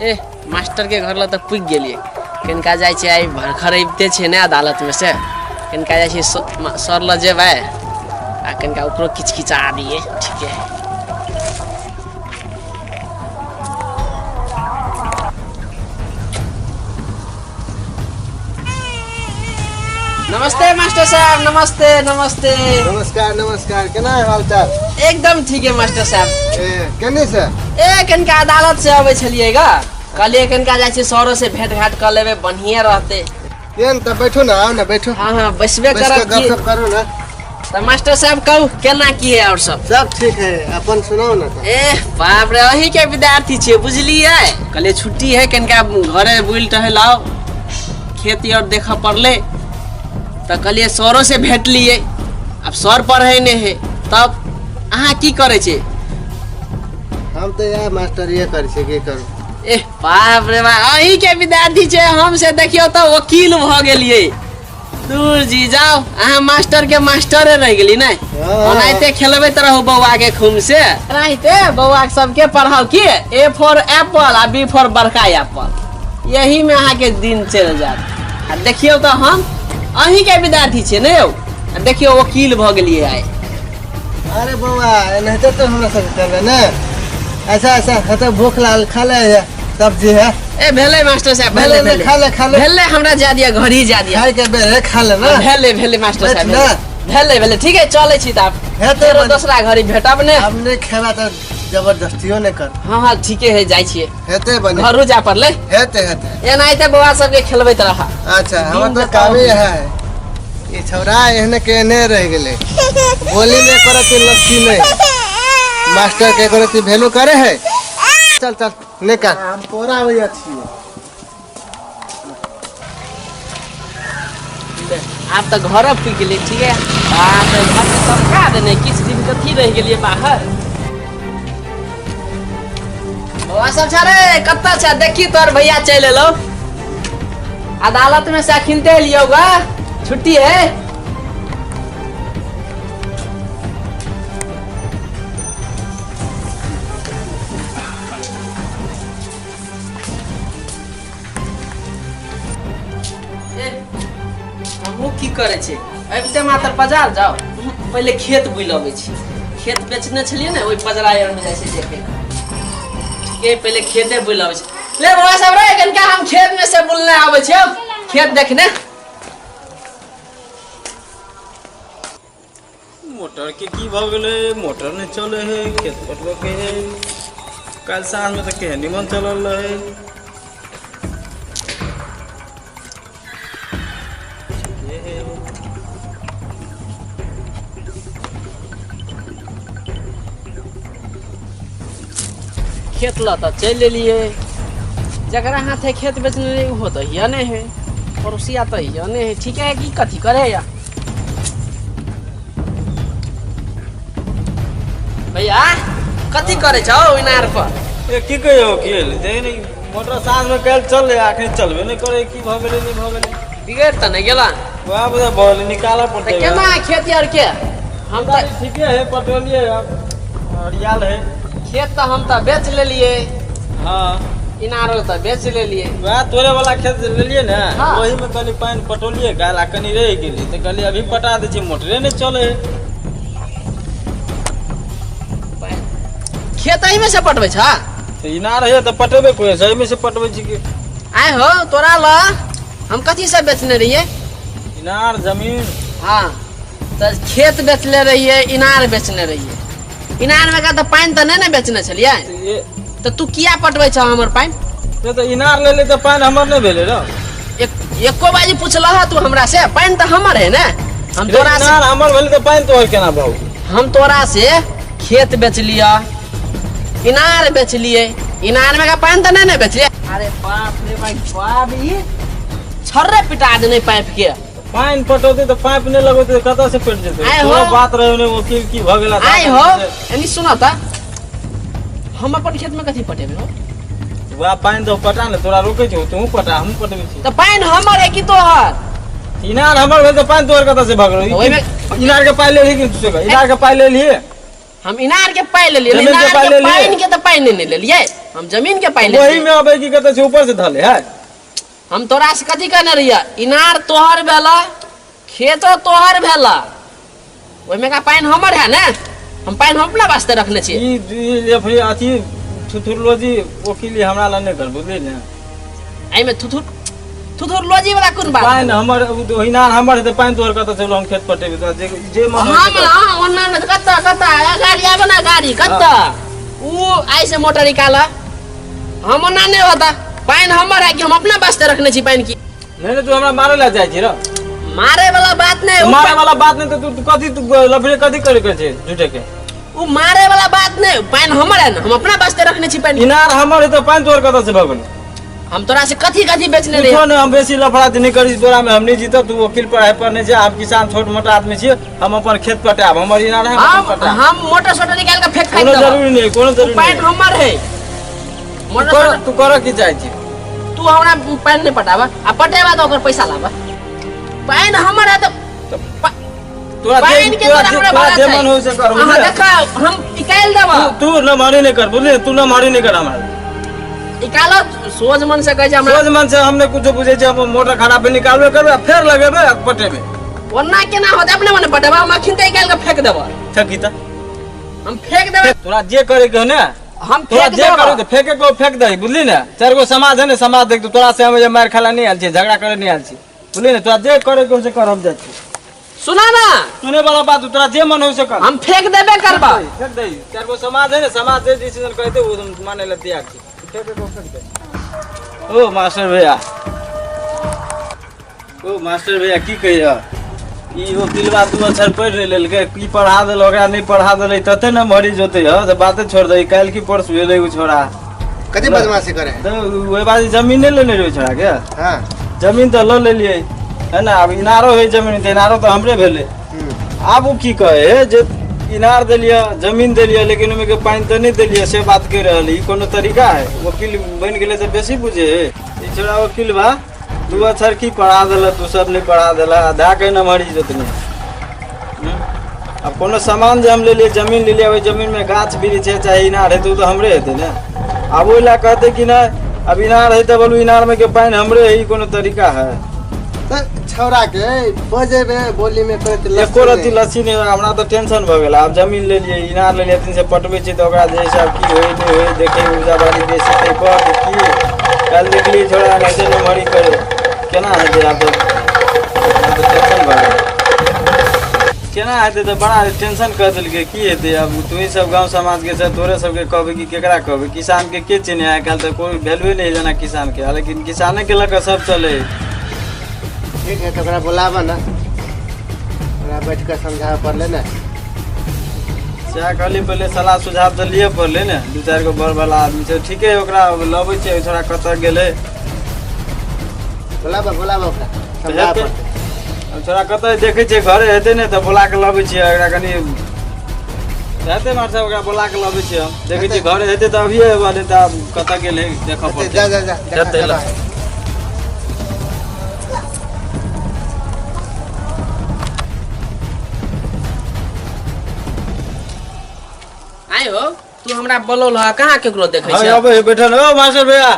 ए master के घर लग तऽ पुगि गेलियै। कनिका जाइ छियै, आइ भरखर अबिते छै ने अदालत में से, कनिका जाइ छियै सर लग जेबै आ कनिका ओकरो किचकिचा दियै। ठीके है। नमस्ते मास्टर साहब। नमस्ते नमस्ते। नमस्कार नमस्कार, केना है हाल चाल? एकदम ठीक है मास्टर साहब। ए केने से? ए कनिका अदालत से अबै छलियै गा, कहलियै कनिका जाइ छियै सरो से भेंट घाट कऽ लेबै, बढ़िए रहतै। केन तऽ बैठो ना, आओ ना बैठो। हाँ हाँ बैसबे बैस के करब की। गपशप करू ना। तऽ मास्टर साहब कहू केना की है और सब? सब ठीक है, अपन सुनाओ ना। तऽ ए बाप रे, अहीं के विद्यार्थी छियै बुझलियै। कहलियै छुट्टी है कनिका घरे बुलि टहल आउ, खेती और देखऽ पड़लै तऽ कहलियै सरो से भेट लियै। आब सर पढ़ै नहि है, तब अहाँ की करै छियै? हम तऽ इएह मास्टरिये करै छियै, की करू। ए बाप रे बाप, अहीं के विद्यार्थी छियै हम से देखियौ तऽ वकील भऽ गेलियै। दूर जी जाओ, अहाँ मास्टर के मास्टरे रहि गेली ने। हाँ। ओनाहिते खेलबैत रहू बौआ के खूम से, एनाहिते बौआ सबके पढ़ाउ की ए फॉर एप्पल आ बी फॉर बड़का एप्पल, यही में अहाँ के दिन चलि जायत। आ देखियौ तऽ हम अहीं के विद्यार्थी छियै ने यौ, आ देखियौ वकील भऽ गेलियै आइ। अरे बौआ एनाहिते तो हमरा सब चले ने। अच्छा अच्छा, हाँ तो भूख लागल, खा ले है सब्जी है। ए भेलै मास्टर साहब, भेलै, भेलै, भेलै। खा ले, खा ले। भेलै, हमरा जा दिया, घर ही जा दिया। खाय के बेर है, खा ले ना। भेलै भेलै मास्टर बैठ साहब, ना। भेलै भेलै, ठीक है, चलै छी तब। हेतै फेरो बन- दोसरा घड़ी भेटब ने। हम नहीं खेबा तो जबरदस्तियो नहीं कर। हाँ हाँ ठीके है, जाइ छियै। हेतै बने। घरो जा पड़लै। हेतै हेतै। एनाहिते बौआ सबके खेलबैत रह। अच्छा, हमर दिन तो बताओ। कामे है। ई छौड़ा एहने के एहने रह गेलै, बोली में करत लस्सी नहीं, मास्टर के करत वैल्यू करे है। चल चल निकाल। हम तोरा भैया छियै। आब तऽ घर पुगि गेलियै, ठीक है। बाप रे, घर के सब का देने किछु दिन कथी रहि गेलियै बाहर। बौआ सब छ रे, कतऽ छ? देखी तोहर भैया चलि एलौ अदालत में से, अखिनते एलियौ गा, छुट्टी है। ए, हमहूँ की करै छी, अबिते मात्र बाजार जाउ, पहिले खेत बुलि अबै छी। खेत बेचने छलियै ने, ओहि पजरा आरमे जाइ छै देखै लए। ठीके, पहिले खेते बुलि अबै छी। ले बौआ सब रे, कनिका हम खेत में से बुलने आबै छियौ, खेत देखने। मोटर के की भऽ गेलै? मोटर नहि चलै है, खेत पटबऽ के है। काल्हि साँझमे तऽ केहन निमन चलल रहै। ठीके है। खेत लऽ तऽ चलि एलियै, जकरा हाथे खेत बेचने रहियै ओहो तऽ हिया नहि है, पड़ोसिया तऽ हिया नहि है। ठीक है, की कथी करे या भैया, कथी करे छौ इनार पर? ए की कहियौ वकील, देख ने मोटर साँझमे काल्हि चललै, अखन चलबे नहि करै, की भऽ गेलै नहि भऽ गेलै। बिगड़ि तऽ नहि गेला? वएह बुझा भऽ गेलै, निकालऽ तऽ पड़तै। केना खेती आर के? हम तऽ ठीके है, पटौलियै आब हरियाल है। खेत तऽ हम तऽ बेच लेलियै। हाँ। इनारो तऽ बेच लेलियै। वएह तोरे वाला खेत जे लेलियै ने, हाँ। ओहिमे कनि पानि पटौलियै काल्हि आ कनि रहि गेलै तऽ कहलियै अभी पटा दै छियै, मोटरे नहि चलै है। खेत एहिमे से पटबै छ? तऽ इनार है तऽ पटेबै कोइ से, एहिमे से पटबै छी कि। आइ हो, तोरा ल हम कथी से बेचने रहियै? इनार जमीन। हाँ तऽ खेत बेचले रहियै, इनार बेचने रहियै। इनार में का तऽ पानि तऽ नहि ने बेचने छलियै? तऽ तऽ तू किया पटबै छह हमर पानि? से तऽ इनार लेले तऽ पानि हमर नहि भेलै रौ। एको बाजी पुछलह तू हमरा से? पानि तऽ हमर है ने। हम तोरा से इनार हमर भेलै तऽ पानि तोहर केना भऽ गेल? हम तोरा से खेत बेचलियह, इनार बेचलियै, इनार में का पानि तऽ नहि ने बेचलियै। अरे बाप रे भाई बाप, ई छर्रे पिटा देने पाइप के। पानि पटौतै तऽ पाइप नहि लगौतै तऽ कतऽ से पटि जेतै? आइ हो। तोरो बात रहै ने वकील, की भऽ गेला? आइ हो, एनी सुन तऽ, हम अपन खेत में कथी पटेबै हो? वएह पानि तऽ पटा ने, तोरा रोकै छौ? तूहूँ पटा, हमहूँ पटबै छी। तऽ पानि हमर है कि तोहर? इनार हमर भेल तऽ पानि तोहर कतऽ से भऽ गेल? ओहिमे- इनार के पाइ लेलही कि तू? इनार के पाइ लेलही? हम इनार के पाई लेलियै, जमीन के इनार पाइ के लेलियै। पानि के तऽ पाइ नहि ने लेलियै, हम जमीन के पाइ वही लेलियै। में अबै की कतऽ छै ऊपर से धले है। हम तोरा से कथी कहने रहियै? इनार तोहर भेला, खेतो तोहर भेला, ओहिमे का पानि हमर है ने, हम पानि हम अपना वास्ते रखने छियै। ई ई जे फिर अथी थुथुरलोजी वकीली हमरा लग नहि कर, बुझली ने? एहिमे थुथुर थुथुरलोजी वाला कोन बात? पानि हमर इनार हमर हेतै, पानि तोहर कतऽ चलू? हम खेत पटेबै तोरा जे जे मन होइ हम से कर। हाँ, ओना नहि कतऽ कतऽ गाड़ी आबे ना, गाड़ी कतऽ ऊ आइ से मोटर निकाल, हम ओना नहि होता। पानि हमर है कि हम अपना वास्ते रखने छी पानि की? नहि नहि, तू हमरा मारे लए जाइ छी र। मारे वाला बात नहीं, ऊ मारे वाला बात नहीं तो तू कथी, तू लफड़े कथी करे के छै झूठे के? ऊ मारे वाला बात नहीं, पानि हमर है ना, हम अपना वास्ते रखने छी पानि। इनार हमर है तो पानि तोहर कतऽ से भऽ गेलै? हम तोरा से कथी कथी बेचने रहियै? कुछो नहि, हम बेसी लफड़ा नहि करी तोरा में, हम नहि जीतब। तू वकील पढ़ाई पर नहि छै, हम किसान छोट मोटा आदमी छियै, हम अपन खेत पटायब, हमर इनार है, हम हम अपन पटायब। हम मोटर सोटर निकाल के फेंक फेंक कोनो देब। जरूरी नहि, कोनो जरूरी पानि नहि। हमर है। तू मोटर कर सोटर तू कर की चाहै छी? तू हमरा पानि नहि पटाबऽ, आ पटेबा तऽ ओकर पैसा लाबऽ। पानि हमर है तऽ तोरा जे पानि के तोरा तोरा जे हमरा तोरा भाड़ा जे छै। मन होइ से कर, अहाँ बुझलियै? देखा, हम निकालि देबऽ। तू तू न मारी नहि कर, बुझलियै? तू न मारी नहि कर हमरा। निकालो, सोझ मन से कहै छै हमरा। सोझ मन से हम नहि कुछो बुझै छियै, हम मोटर खराब निकालबे करबै आ फेर लगेबै आ पटेबै। ओना केना होतै? अपने मने पटेबा, हम अखन तऽ निकालि के फेंक देबऽ। फेंकी तऽ। हम फेंक देबै। तोरा जे करे के हो ने, हम तोरा फेंक जे करे देबऽ। के फेंके को फेंक दही, बुझली ने? चारि गो समाज है ने, समाज देखतौ। तोरा से हम जे मारि खाला नहि आयल छियै, झगड़ा करे नहि आयल छियै, बुझली ने? तोरा जे करे के हो से कर, हम जाइ छी। सुना ना। सुने वाला बात, तोरा जे मन हो से कर। हम फेंक देबे करबा। फेंक दही, चारि गो समाज है ने, समाज जे डिसीजन कहते वो हम माने ला तैयार छी। फेंके को फेंक दे। ओ मास्टर भैया, ओ मास्टर भैया, की कहिया, ई वकीलबा दू अक्षर पढ़ि नहि लेलकै, की पढ़ा देल ओकरा, नहि पढ़ा देलै तते ने मरीज होतै। हँ तऽ बाते छोड़ दही, काल्हि की परसू एलै ओ छोड़ा। कथी बदमाशी करे है? तऽ ओहि बात जमीन नहि लेने रहै छोड़ा के? हाँ। जमीन तऽ लऽ लेलियै है ने, आब इनारो है जमीन तऽ इनारो तऽ हमरे भेलै। आब ओ की कहै है जे इनार देलियै, जमीन देलियै, लेकिन ओहिमे के पानि तऽ नहि देलियै, से बात कहि रहल है। ई कोनो तरीका है? वकील बनि गेलै तऽ बेसी बुझे है ई छोड़ा। वकील बा दू अक्षर की पढ़ा देलक, तू सब नहि पढ़ा देलक, आधा के नमहरी जोतनी। आब कोनो सामान जे हम लेलियै, जमीन लेलियै, ओहि जमीनमे गाछ वृक्ष है चाहे इनार हेतै, ओ तऽ हमरे हेतै ने। आब ओहि लए कहतै कि नहि, अब इनार है तऽ बोलू इनारमे के पानि हमरे है, ई कोनो तरीका है? तऽ छौड़ा के बजेबे बोली में करत एको रत्ती लस्सी नहि। हमरा तऽ टेंशन भऽ गेल। आब जमीन लेलियै, इनार लेलियै, तीन से पटबै छियै तऽ ओकरा जे हिसाब की होइ नहि होइ देखै, उपजा बाड़ी बेसी ताहि पर कि की। काल्हि देखलियै छोड़ा एनाहिते नमहरी करे, केना हेतै? आब तऽ हमरा तऽ टेंशन भऽ गेल, केना हेतै? तऽ बड़ा टेंशन कऽ देलकै। की हेतै आब? तोही सब गाँव समाजके छै, तोरे सबके कहबै कि केकरा कहबै? किसानके के चिन्है? आइ काल्हि तऽ कोइ वैल्यूए नहि है जेना किसानके, लेकिन किसानेके लऽ कऽ सब चलै है। ठीक है, तऽ ओकरा बोलाबऽ ने, ओकरा बैठ कऽ समझाबऽ पड़लै ने। सएह कहली, पहिले सलाह सुझाव तऽ लिअ पड़लै ने, दू चारि गो बड़ बला आदमी छै। ठीके, ओकरा लबै छै, छोड़ा कतऽ गेलै? बोलाबऽ, बोलाबऽ ओकरा, समझाबऽ हेतै। पड़तै। आब छोड़ा कतऽ देखै छियै, घरे हेतै ने तऽ बोला कऽ लबै छियै ओकरा। कनि हेतै मास्टर साहब, ओकरा बोला कऽ लबै छियै हम। देखै छियै, घरे हेतै तऽ अभिये अयबै, नहि तऽ आब कतऽ गेलै देखऽ हेतै, पड़तै। जा जा जा, देखा। हेतै, चला। आइ हो, तू हमरा बोलौल ह, कहाँ केकरो देखै हाँ छै? अबै है, बैठल। ओ मास्टर भैया,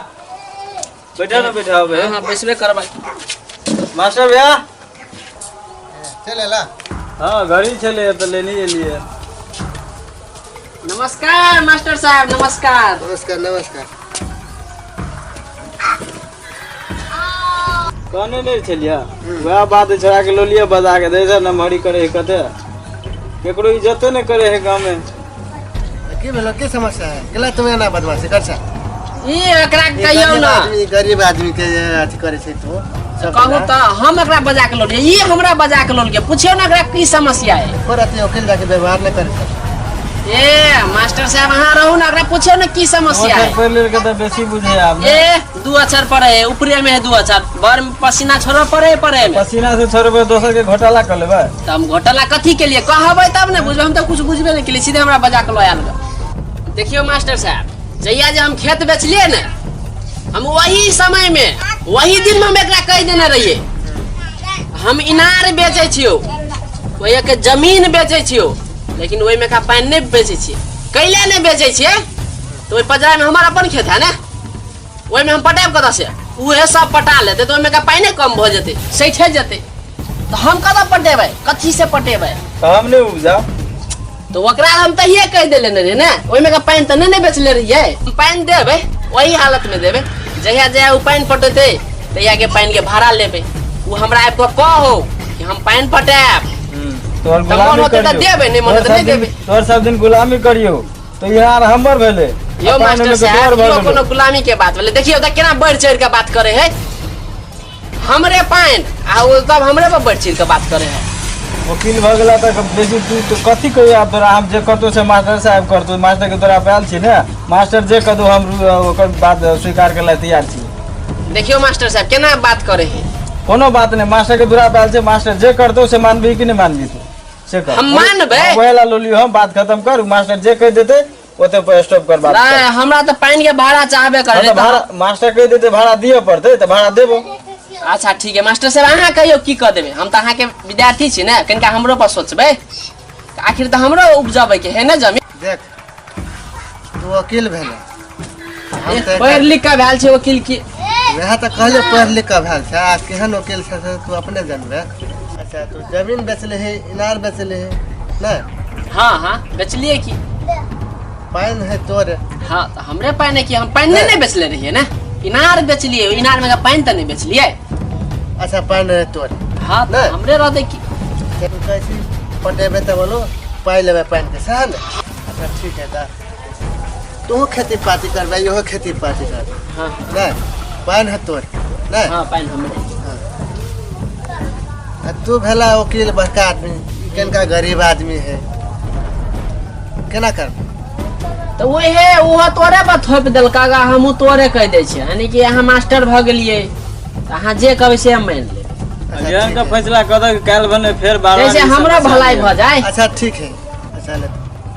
बैठल न, बैठल अबै हाँ, बैसबे करबै। मास्टर भैया। चल एला? हाँ, घड़ी छलै तऽ लेने एलियै। नमस्कार मास्टर साहब, नमस्कार। नमस्कार, नमस्कार। कहने नहि छलियै? वएह बात छोड़ा के लऽ लिअ बजा के, दै छै नमहरी करे है, कते केकरो इज्जतो नहि करे है गाँवमे। की भेलो? की समस्या है? गेला तुम एना बदमाशी कर छा? ई एकरा कहियौ गरीब ने। आदमी, गरीब आदमी के जे अथी करे छै तू सब। कहू तऽ हम एकरा बजा के लौलियै, ई हमरा बजा के लौलियै, पुछियौ ने एकरा की समस्या है। एको रति वकील जाके व्यवहार नहि करे छै। ए मास्टर साहब, अहाँ रहू ने, एकरा पुछियौ ने की समस्या है। पढ़ि लिख के तऽ बेसी बुझे आब ने। ए दू अक्षर पढ़े है, ऊपरे में है दू अक्षर, बड़ पसीना छोड़ो पड़े पड़े में। पसीना से छोड़बै, दोसर के घोटाला कर लेबै? तऽ हम घोटाला कथी के लिए कहबै तब ने बुझबै, हम तऽ कुछ बुझबे नहि केलियै, सीधे हमरा बजा के लऽ आयल गऽ। देखियौ मास्टर साहब, जहिया जे हम खेत बेचलियै ने, हम वही समय में वही दिन में हम एकरा कहि देने रहियै, हम इनार बेचै छियौ, ओहि के जमीन बेचै छियौ। लेकिन ओहिमे का पानि नहि बेचै छियै। कैले नहि बेचै छियै तऽ ओहि पजरामे हमर अपन खेत है ने, ओहिमे हम पटायब कतऽ से? उहे सब पटा लेतै तऽ ओहिमे का पानि कम भऽ जेतै, सठि जेतै, तऽ हम कतऽ पटेबै, कथी से पटेबै? तऽ हम नहि उपजाउ। तऽ ओकरा हम तहिये कहि देले रहियै ने, ओहिमे का पानि तऽ नहि ने बेचले रहियै। हम पानि देबै ओही हालतमे देबै, जहिया जहिया ओ पानि पटेतै तहिया के पानि के भाड़ा लेबै। ओ हमरा आबि कऽ कहो कि हम पानि पटायब, तोहर तऽ मन गुलामी होतै तऽ करियौ। देबै, नहि मन तोहर होतै नहि सब दिन देबै। तोहर सब दिन गुलामी करियौ तऽ यार हमर भेलै। यौ आ पानि मास्टर ओहिमे के साहब, तोहर भऽ इहो गेलौ। कोनो गुलामी के बात भेलै? देखियौ तऽ केना बढ़ि चढ़ि कऽ बात करे है। हमरे पानि आ ओ तब हमरे पर बढ़ि चढ़ि कऽ बात करे है। वकील भऽ गेला तऽ बेसी तू तो कथी कहियो आब तोरा? हम जे करतो से मास्टर साहब करतो। मास्टर के तोरा पे आयल छी ने, मास्टर जे कहतो हम ओकर बात स्वीकार करे ला तैयार छी। देखियौ मास्टर साहब केना बात करे है। कोनो बात नहि, मास्टर के दुरा पे आयल छै, मास्टर जे करतो से मानबी कि नहि मानबी तू से कर। हम मानबै। वएह ला लोलियो हम, बात खत्म कर। मास्टर जे कहि देते ओते पर स्टॉप कर बात। नहीं, हमरा तऽ पानि के भाड़ा चाहबे हाँ, करे। तऽ भाड़ा मास्टर कहि देते, भाड़ा दिअ पड़तै तऽ भाड़ा देबो। अच्छा ठीक है मास्टर साहब, अहाँ कहियौ की कऽ देबै। हम तऽ अहाँके विद्यार्थी छी ने, कनिका हमरो पर सोचबै, आखिर तऽ हमरो उपजबै के है ने जमीन। देख, तू वकील भेले, हम तऽ पढ़ि लिख कऽ भेल छै वकील की। वएह तऽ कहलियै, पढ़ि लिख कऽ भेल छै आ केहन वकील छै से तू अपने जानबे। अच्छा, तू जमीन बेचले है, इनार बेचले है नहि? हाँ हाँ, बेचलियै की। पानि है तोरे? हाँ, तऽ हमरे पानि है कि हम पानि नहि बेचले रहियै ने, इनार बेचलियै, इनार में पानि तऽ नहि बेचलियै। अच्छा, पानि है तोरे? हाँ, तऽ नहि। हमरे रहतै की। तू कहै छी पटेबै तऽ बोलो पाइ लेबै पानिके, सएह ने? अच्छा ठीक है, तऽ तोहूँ खेती पाती करबै, इहो खेती पाती करबै। हाँ। नहि, पानि है तोरे नहि? हाँ, पानि हमरे। आ तू भेला वकील बड़का आदमी, ई कनिका गरीब आदमी है, केना करबै? तऽ ओहे ओहो तोरे पर थोपि देलका गा, हमहूँ तोरे कहि दै छियै, यानी कि अहाँ मास्टर भऽ गेलियै तऽ अहाँ जे कहबै से हम मानि लेब। अच्छा, जेहन ठीक के है। फैसला कऽ दऽ, काल्हि भने फेर बारह जैसे हमरो भलाई भऽ जाय। अच्छा ठीक है। अच्छा ले,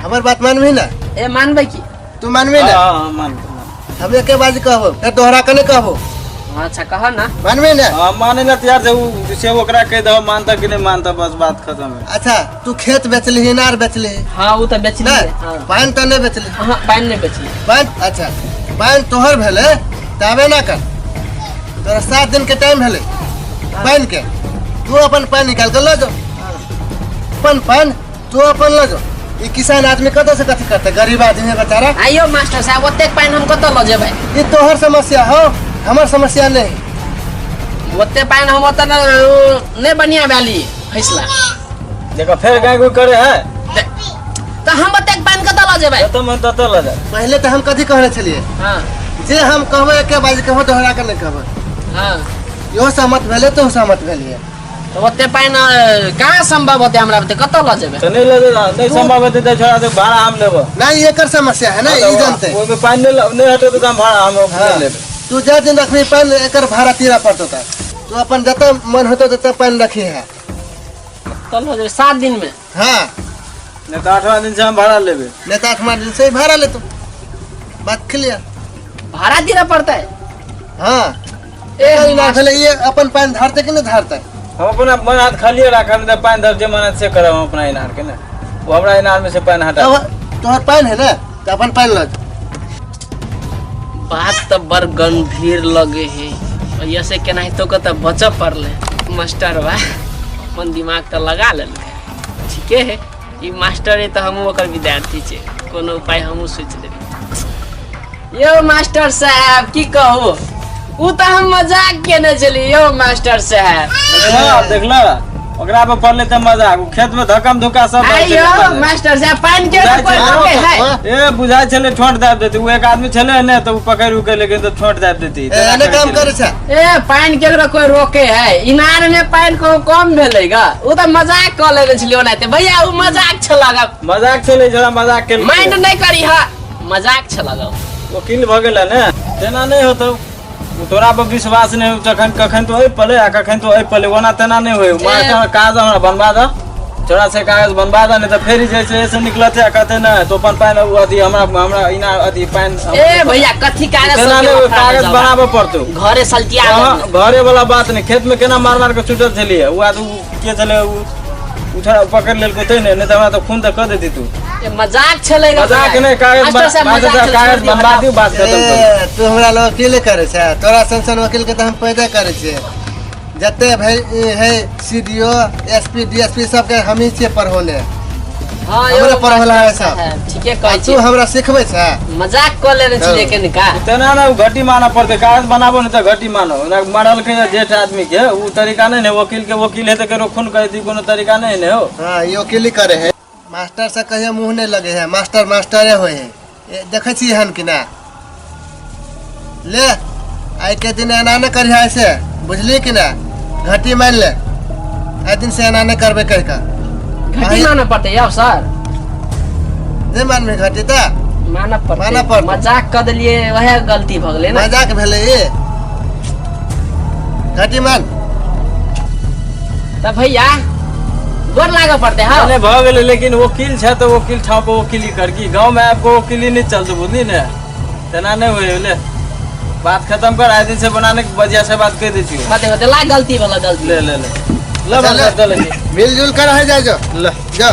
हमर बात मानबही ने? ए, मानबै की। तू मानबही ने? हाँ मान। हम एके बाजी कहबो, फेर दोहरा के नहीं कहबो। अच्छा, कह ना। मानबही ने? हाँ, माने ला तैयार छै, उ से ओकरा कहि दहो, मानता कि नहि मानता, बस बात खत्म है। अच्छा, तू खेत बेचलिही, इनार बेचलिही? हाँ, ओ तऽ बेचलियै। नहि? हाँ। पानि तऽ नहि बेचलिही? हाँ, पानि नहि बेचलियै। पानि, अच्छा, पानि तोहर भेलै तऽ आबे ना कर। तोरा 7 दिन के टाइम भेलै पानि के, तू अपन पानि निकाल के लऽ जाओ। अपन पानि तू अपन लऽ जाओ। ई किसान आदमी कतऽ से कथी करतै? गरीब आदमी है बेचारा। आइयो मास्टर साहब, ओतेक पानि हम कतऽ लऽ जेबै? ई तोहर समस्या हो, हमर समस्या नहीं। ओते पानि हम ओतऽ नहि बढ़िया भेली फैसला। देखो, फेर गाय गुइ करे है। तऽ हम ओतेक पानि कतऽ लऽ जेबै? जतऽ मन ततऽ लऽ जा। पहिले तऽ हम कथी कहने छलियै? हाँ। जे हम कहबै एके बाजी कहबो, दोहरा के नहि कहबै। हाँ। इहो सहमत भेलै, तो सहमत भेलियै। तऽ ओते पानि कहाँ सम्भव होतै हमरा बुते, कतऽ लऽ जेबै? तऽ नहि लऽ जा, नहि सम्भव हेतै तऽ छोड़ा दे, भाड़ा हम लेबो। नहीं, एकर समस्या है ना, ई जानते। ओहिमे पानि नहि नहि हटेतै तऽ हम भाड़ा हम हाँ। नहि लेबै। तू जे दिन रखबी पानि, एकर भाड़ा तीरा पड़तो। तऽ तू अपन जतऽ मन होतो ततऽ पानि रखी है। कतऽ लऽ जेबै 7 दिन मे? हाँ। नहि तऽ आठवां दिन से हम भाड़ा लेबै। नहीं तो आठवां दिन से ही भाड़ा ले तू, बात क्लियर। भाड़ा दिअ पड़तै? हाँ। ए, एकर इनार भेलै, ये अपन पानि धारतै कि नहि धारतै? हम अपना मन हाथ खालिए राखब, नहि तऽ पानि धर जे मन हाथ से करब हम अपना इनार के ने, ओ हमरा इनार में से पानि हटा। तब तोहर पानि है ने, तऽ अपन पानि लऽ जो। बात तऽ बड़ गंभीर लगे है, और से केनाहितो के तऽ बचऽ पड़लै। मास्टर बा अपन दिमाग तऽ लगा लेलकै। ठीके है, ई मास्टर है तऽ हमहूँ ओकर विद्यार्थी छियै, कोनो उपाय हमहूँ सोचि लेबै। यौ मास्टर साहब, की कहू, उ तऽ हम मजाक केने छली यौ मास्टर साहब। देखला, देखला, ओकरा पर पड़लै तऽ मजाक, ओ खेत में धक्कम धुक्का सब भए आइयो छलै। मास्टर साहब, पानि के बुझाइ कोइ छै। रोके है? ए, बुझाइ छलै ठोंट दाबि देतै। ओ एक आदमी छलै ने, तऽ ओ पकड़ि उकड़ि लेकिन तऽ ठोंट दाबि देतै। ए, एने काम करै छै। ए, पानि केकरो कोइ रोके है? इनार में पानि को कम भेलै गा, उ तऽ मजाक कऽ लेने छलियै ओनाहिते। भैया, उ मजाक छलक। मजाक छलै, जरा मजाक केलकै। माइंड नहि करी हा, मजाक छलक उ। वकील भऽ गेलै ने, तेना नहि होतौ। ओ तोरा पर विश्वास नहि हो, तखन कखन तो एहि पले आ कखन तो एहि पले, ओना तेना नहि होय। मास्टर, कागज हमरा बनवा दऽ, तोरा से कागज बनवा दऽ, नहि तऽ फेर जे छै से निकलतै आ कहतै नहि तो अपन पानि ओ अथी हमरा हमरा इना अथी पानि। ए भैया, कथी कागज तेना सब नहि के होय, लफड़ा में कागज जाउ? बनाबऽ पड़तौ। घरे सलटिया अहाँ देब। घरे वाला बात नहि, खेत में केना मार मार के छूटल छलियै, ओ आदमी के छलै ओ? उठा पकड़ लेलको तै ने, नहि तऽ हमरा तऽ खून तऽ कऽ देती तू। ए, मजाक छलै रे। मजाक नहि, कागज मास्टर साहब, मास्टर मजाक साहब, छलै, कागज छोड़ दियौ, बनबा हटाउ। दियौ, बात खतम करू। ए, तू हमरा लग वकीले करै छै? तोरा सन सन वकील के तऽ हम पैदा करै छियै। जते भे है C D O, S P, D S P, सबके हमही छियै पढ़ौने। हाँ यौ, हमरे पढ़ौला है मास्टर सब। साहब, ठीके कहै तू छी। हमरा सिखबै छै? मजाक कऽ लेने छलियै कनिका। तेना ने ओ घटी मानऽ पड़तै, कागज बनाबो ने तऽ घटी मानो। ओना मारलकै जे जेठ आदमी के ओ तरीका नहि ने, वकील के वकील है तऽ केकरो खून करै दी कोनो तरीका नहि ने हो। हाँ, ई वकीली करे है। मास्टर से कहियो मुँह नहि लगे है, मास्टर मास्टरे होइ है। ए, देखै छी हन कि ना? ले, आइ के दिन एना नहि करिहे ऐसे, बुझली कि ना? घटी मान ले, आइ दिन से एना नहि करबै कहि कऽ। घटी मानऽ पड़तै यौ सर। नहि मानबै घटी तऽ? मानऽ पड़तै। मानऽ पड़तै। मजाक कऽ देलियै, वएह गलती भऽ गेलै ने। मजाक भेलै ई? घटी मान। तऽ भैया, गोर लागऽ पड़तै। हँ। नहि भऽ गेलै, लेकिन वकील छै तऽ वकील ठाव पर वकीली कर की गाँव में आबि कऽ वकीली नहि चलतै, बुझली ने? तेना नहि होइ ले, बात खत्म कर। आइ दिन से बनाने के बजिया से बात कहि दै छियौ। होते होते ला, गलती वाला गलती। ले ले ले ले। चल। बात चलै छी। मिलजुल कर रह जाए जो। ले। जो।